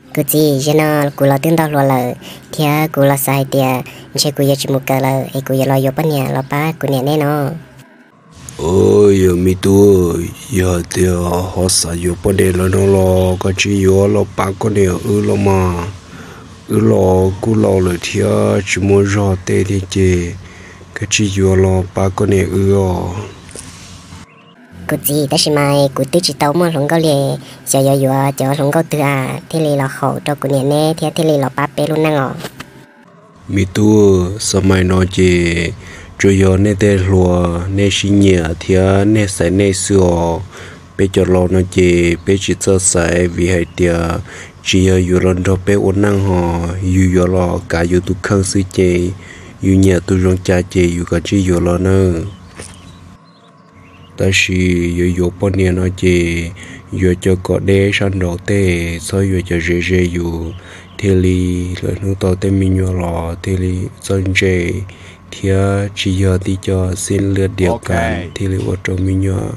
Kuv txiv, zaum no kuv los twb ntau hluas lawm, thiab kuv los xav hais tias ntshe kuv yuav tsis mus kawm lawm es kuv yuav los yuav poj niam los pab kuv niam neb no. Os, yog me tub, yog hais tias ho xav yuav poj niam lawm no los koj tsis yuav los pab koj niam wb los mas. Wb los kuj laus lawm thiab tsis muaj zog tej thiab ces koj tsis yuav los pab koj niam wb os. Kuv txiv, tab sis mas kuv twb tsis tau muaj hluas nkauj li, xyov yuav yuav cov hluas nkauj twg thiaj li los haum rau kuv niam neb thiab thiaj li los pab peb lub neej os. Me tub, xab mais no ces tsuas yog nej tej hluas nej sib nyiam thiab nej xaiv nej xwb os. Peb cov laus no ces peb tsis txawj xaiv vim hais tias tsis yog yus los nrog peb ua neej ho, yus yuav los kav yus tus kheej xwb ces yus nyiam tus zoo cas ces yus kav tsij yuav los nawb. Tab sis yuav yuav poj niam no ces yuav cov kom deb sab nraud tej, txhob yuav cov ze ze yus, thiaj li lawv hnub tau tej me nyuam los thiaj li txawj ntse, thiab tsis yog tib co xij liaj diam kas thiaj li ua rau me nyuam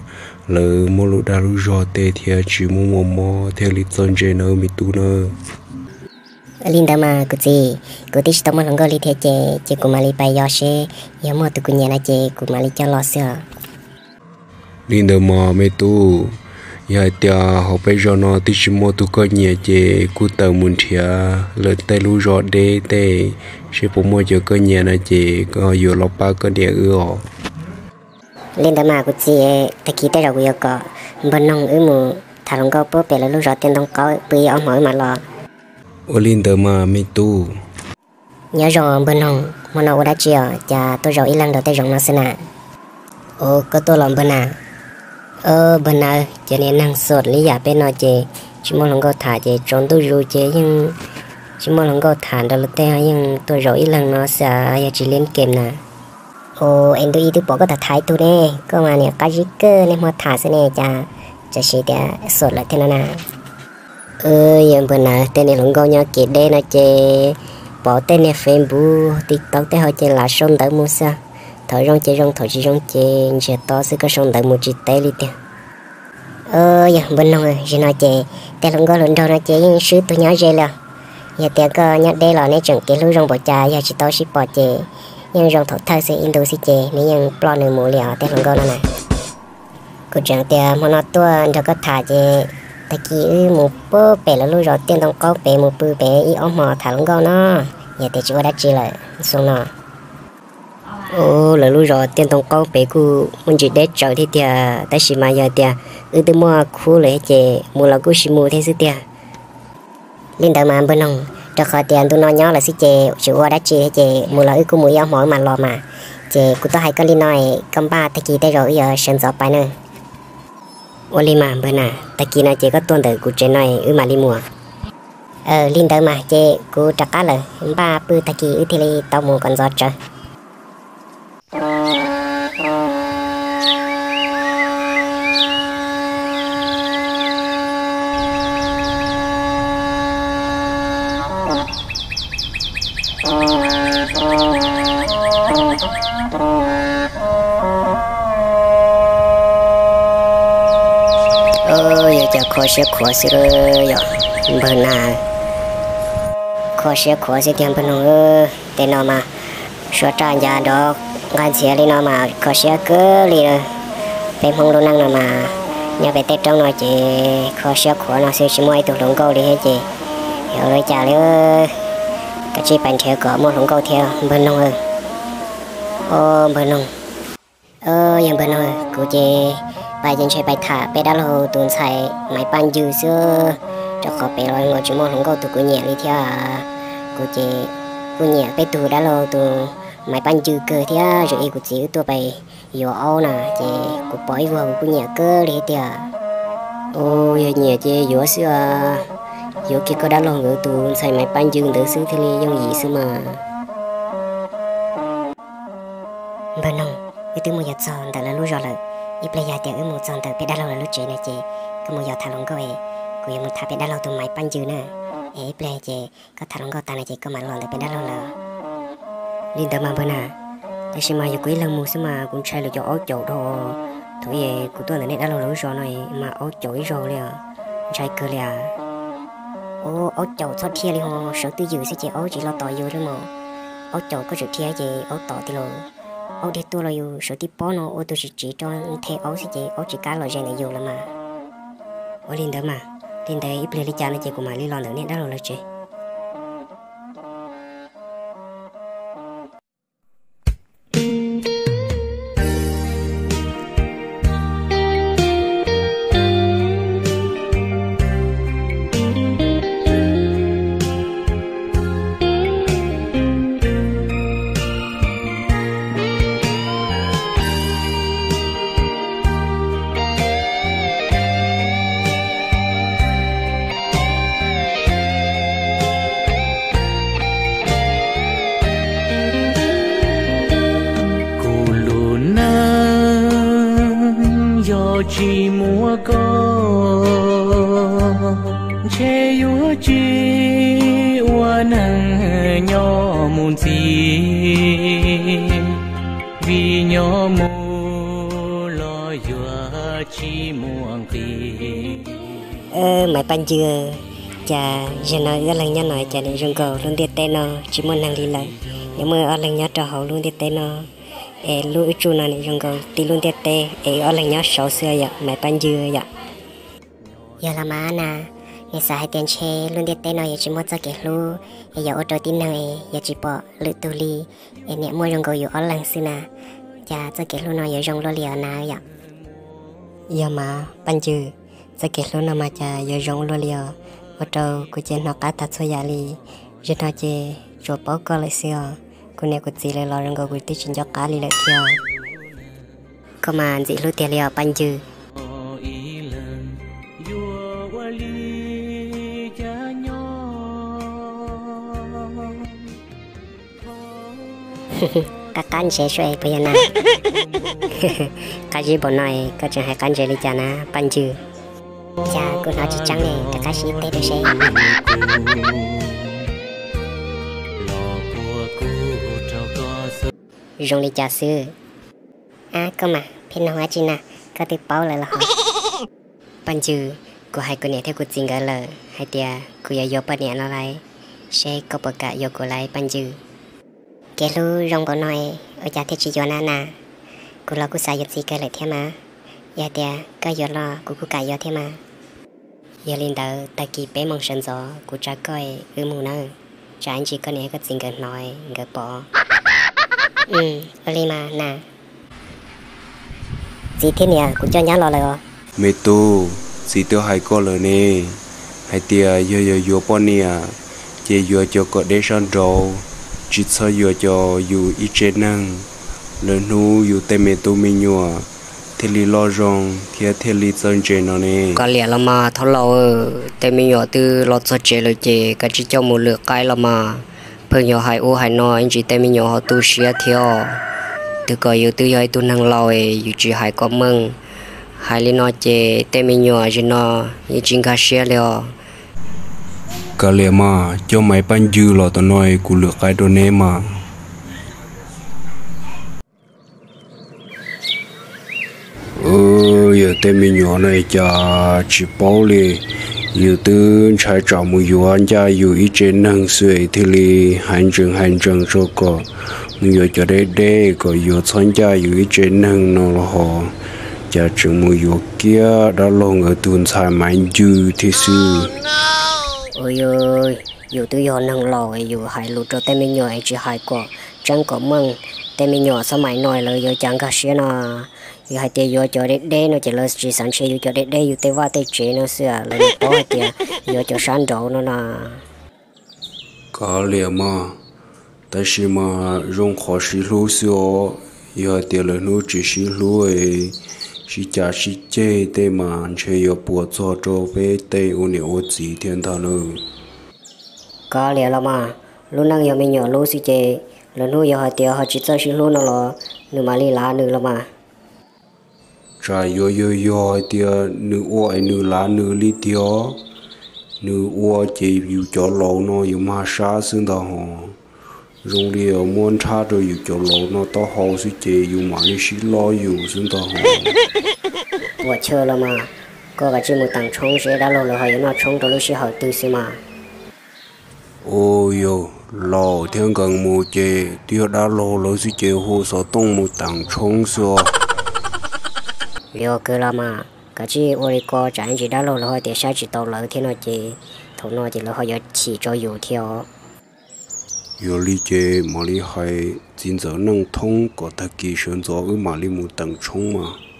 lawv muaj lub dag lub zog tej thiab tsis muaj muaj mob thiaj li txawj ntse nawb me tub nawb. Li ntawd mas kuv txiv, kuv twb tsis tau muaj hluas nkauj li thiab ces ces kuv mam li pais yos seb yog muaj tus kuv nyiam no ces kuv mam li coj los xwb os. Li ntawd mas me tub, yog hais tias hauv peb zos no twb tsis muaj tus koj nyiam ces kuj tawm mus nrhiav lawm tej lub zos deb tej, seb puas muaj cov koj nyiam no ces koj yuav los pab koj niam wb os. Li ntawd mas kuv txiv, tag kis tej zaum kuv yuav kom npawg Noog wb mus tham hluas nkauj puag pem lawv lub zos Tiaj Ntoo Qaub pw ib ob hmo wb mam los. Ua li ntawd mas me tub. Nyob zoo npawg Noog, hmo no ua dab tsi os cas tuaj zaum ib leeg rau tej zoov no xwb na? Ua koj tuaj los npawg na? Npawg na, cov niag neeg xom li yam peb no ces tsis muaj hluas nkauj tham ces tsaus ntuj zus ces yeej tsis muaj hluas nkauj tham nrog luag tej, yeej tuaj zaum ib leeg no xwb, yog tsis li kem na. Ua es ntu ib twb pom koj tham tham ib tug ne, koj mas niam qab zib kawg, niaj hmo tham xwb ne cas, tam sim tias xom lawm thiab no na. Yog npawg na, tej niag hluas nkauj nyob kev deb no ces pom tej niag Facebook TikTok tej ho ces lam sau ntawv mus xwb. Thaum zoo ces zoo, thaum tsis zoo ces ntsiag to xwb, koj sau ntawv mus tsis teb li tiag. Yog npawg Noog, zaum no ces tej hluas nkauj hluas nraug no ces yeej swb tug nyob ze li os. Yog tias koj nyob deb los neb tseem kev hlub zoo npaum cas, yog tsis tau sib pom ces yeej zoo thaum thawj xwb, ib ntu xwb ces nws yeej ploj nws mus li os tej hluas nkauj no na. Kuv tseem tias hmo no tuaj nrog koj tham ces tag kis wb mus puag pem lawv lub zos Tiaj Ntoo Qaub pem mus pw pem ib ob hmo tham hluas nkauj no, yog tias tsis ua dab tsi lawm xyoo no. Ua lawv lub zos Tiaj Ntoo Qaub pem kuj muaj ntsis deb tsawv thiab tiag, tab sis mas yog tias wb twb muaj khub lawm ces mus los kuj sib mus thiab xwb tiag. Li ntawd mas npawg Noog, rau qhov tias ntu no nyob lawm xwb ces tsis ua dab tsi thiab ces mus los wb kuj mus ib ob hmo wb mam los mas. Ces kuv tuaj hais koj li no, koj npaj tag kis tej zaum wb yuav sawv ntxov pais na. Ua li mas npawg na, tag kis no ces koj tuaj ntawm kuv tsev no wb mam li mus. Li ntawd mas ces kuv rov qab lawm, npaj pw tag kis wb thiaj li tau mus kom ntxov tsawv. Yog cas kho siab khuav xwb yom npawg na. Kho siab khuav xwb tiag npawg Noog. Tej no mas suav raj ncas nrov nqaj ntxhiav li no mas kho siab kawg li. Peb Hmoob lub neej no mas nyob pem tej roob no ces kho siab khuav no xwb, tsis muaj ib tug hluas nkauj li thiab ces yuav ua li cas li. Kav tsij pais nrhiav kom muaj hluas nkauj thiab npawg Noog. Os npawg Noog. Yog npawg Noog, kuv ces pais ces ntshe pais tham peb dab laug tus ntxhais Maiv Paj Ncw xwb, rau qhov pem los tsis muaj hluas nkauj tus kuv nyiam li thiab. Kuv ces kuj nyiam peb tug dab laug tus Maiv Paj Ncw kawg thiab, zoo li kuv txiv wb tuaj pais yuav aub na ces kuv pom ib vuag kuv kuj nyiam kawg li thiab tiag. Os yog nyiam ces yuav xwb, yuav kiag koj dab laug nkawd tus ntxhais Maiv Paj Ncw ntawd xwb thiaj li yooj yim xwb mas. Npawg Noog, wb twb mus yos txog ntawm lawv lub zos lawm, ib pliag yog tias wb mus txog ntawm peb dab laug lawv lub tsev no ces koj mus yos tham hluas nkauj es kuv yuav mus tham peb dab laug tus Maiv Paj Ncw na. Es ib pliag ces koj tham hluas nkauj tag no ces koj mam los ntawm peb dab laug lawm. Li ntawd mas npawg na, tab sis mas yog kuv ib leeg mus xwb mas kuv ntshai lawv cov aub caum dhau. Thaum ub kuv tuaj ntawm nej dab laug lawv lub zos no mas aub caum ib zaug li os, ntshai kawg li as. Ua, aub caum txhob dhia li ho, sawv twj ywm xwb ces aub tsis los tom yus li mas. Aub caum koj tseem dhia ces aub tom tiag lauj. Aub dhia tuaj los yus sawv tib pob no ua tus tsis tsiv rau nthe aub xwb ces aub tsis kam los ze ntawm yus los mas. Ua li ntawd mas, li ntawd ib pliag li cas no ces kuv mam li los ntawm niag dab laug lawv tsev. Kuv lub neej yog tsis muaj koj, ntshe yuav tsis ua neeg nyob mus ntxiv, vim nyob mus los yuav tsis muaj nqis. Maiv Paj Ncw, cas zaum no wb ob leeg nyob no cas nim zoo nkaus lub ntiaj teb no tsis muaj neeg li lawm, yuav muaj ob leeg nyob rau hauv lub ntiaj teb no, es lub wb tsuj no nim zoo nkaus tib lub ntiaj teb es wb ob leeg nyob saud xwb yom Maiv Paj Ncw yom. Yog los mas na, nws xav hais tias ntshe lub ntiaj teb no yuav tsis muaj txoj kev hlub, es yuav ua rau tib neeg es yuav tsis pom lwm tus li, es niam muaj zoo nkaus yus ob leeg xwb na, cas txoj kev hlub no yuav zoo luaj li os na yom. Yog mas Paj Ncw, txoj kev hlub no mas cas yuav zoo luaj li os, ua rau kuv ces hnov qab tag txhua yam li. Zaum no ces tsuas paub koj lawm xwb os, kuv niam kuv txiv lawv los zoo nkaus kuv twb tsis nco qab li lawm thiab. Koj mas ntxim hlub tiag li os Paj Ncw. Qab qab ntsev suab es puas yog na? Qab zib npaum no es koj tseem hais qab ntsev li cas na Paj Ncw? Cas kuv hnov tsis tseeb li, rov qab siv ib teg rau seb. Zoo li cas xwb? Ab, koj mas pheej nug dab tsi na, koj twb paub lawm los hos. Paj Ncw, kuv hais kuv niam thiab kuv txiv nkawd lawm hais tias kuv yuav yuav poj niam no lauj, seb koj puas kam yuav kuv lauj Paj Ncw? Kev hlub zoo npaum no ua cas thiaj tsis yuav na na? Kuv los kuj xav yuav txiv kawg lawm thiab mas, yog hais tias koj yuav los kuv kuj kam yuav thiab mas. Yog li ntawd tag kis peb moos sawv ntxov kuv tsa koj wb mus nawb, tsam ib ntsis koj niam koj txiv nkawd hnov nkawd pom. Ua li mas na. Txiv thiab niam, kuv coj nyab los lawm os. Me tub, txiv twb hais koj lawm ne, hais tias yog yuav yuav poj niam, ces yuav cov kom deb sab nraud, tsis txhob yuav cov yus ib tsev neeg, lwm hnub yus tej me tub me nyuam thiaj li loj zoo thiab thiaj li txawj ntse no ne. Kav liam los mas thaub laus, tej me nyuam twb los txog tsev lawm ces kav tsij coj mus lwm qaib los mas. Pheej yuav hais ub hais no ib ntsis tej me nyuam ho tu siab thiab os. Twb kom yus twb yog ib tug neeg laus es yus tsis hais kom meej, hais li no ces tej me nyuam zaum no yeej tsis nkag siab li os. Kav liam mas, coj Maiv Paj Ncw los tom no kuv lwm qaib rau neb mas. Yog tej me nyuam no cas tsis paub li, yus twb ntshai tsam mus yuav ncaj yus ib tsev neeg xwb es thiaj li hais ntsees hais ntsees tso kom mus yuav cov deb deb kom yuav txhob ncaj yus ib tsev neeg no los hos, cas tseem mus yuav kiag dab laug nkawd tus ntxhais Maiv Ncw thiab xwb. Yus twb yog neeg laus es yus hais lus rau tej me nyuam es tsis hais kom tseeb kom meej, tej me nyuam xab mais no lawv yuav cas nkag siab no. Yog hais tias yuav cov deb deb no ces lawv tsis xav ntshe yus cov deb deb yus tej vaj tej tsev no xwb, lawv yuav paub hais tias yuav cov sab nraud no no. Kav liam mas, tab sis mas zoo qhov sib hlub xwb os. Yog hais tias lwm hnub tsis sib hlub es sib cav sib ceg tej mas ntshe yuav puas txog rau peb tej ua niam ua txiv thiab ntag nawb. Kav liam los mas, lub neej yog me nyuam lub xwb ces lwm hnub yog hais tias ho tsis txawj sib hlub no los nws mam li lav nws los mas. Tsam yuav yog yog hais tias nws ua es nws lav nws li tiag, nws ua ces yus cov laus no yuav mag sab xwb ntag hos. Zoo li muab nrhab rau yus cov laus no taub hau xwb ces yus mam li sib lob yus xwb ntag hos. Ua chawj los mas, koj kav tsij mus teem tshoob seb dab laug lawv ho yuav noj tshoob rau lub sij hawm twg xwb mas. Ua yog laus thiab nkees mus ces twb yog dab laug lawv xwb ces hu xov tooj mus teem tshoob xwb os. Li ua kawg los mas, kav tsij ua li ko tsam ntsis dab laug lawv ho tias saib tsis taus lawv thiab no ces thaum no ces lawv ho yuav chim rau yus thiab os. Yog li ces mam li hais txiv ntxawm Neej Thoob kom tag kis sawv ntxov wb mam li mus teem tshoob mas.